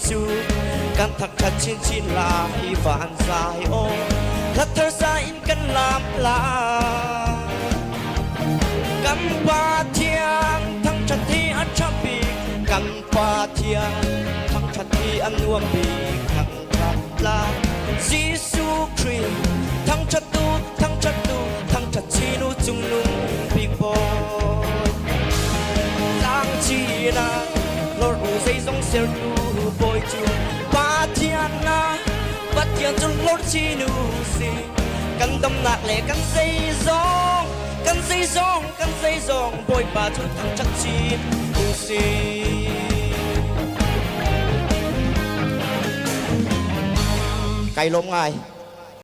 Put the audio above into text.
Jesuh kan thangṭhat chinchin lai. Van zai aw hla thar sa in kan lam lai. Kan Pathian thangṭhat hi a ṭha bik, kan Pathian thangṭhat hi a nuam bik. Thangṭhat lai Jesuh Khrih thangṭhat tu, thangṭhat tu, thangṭhat chin u cungnung bik Bawi. Tlang chin ah lor u zeizong sertu Bawi cu Pathian na Pathian cu lor chin u si. Kan damnak le kan zeizong, kan zeizong, kan zeizong Bawipa cu thangṭhat chin u si. Kai lawm ngai.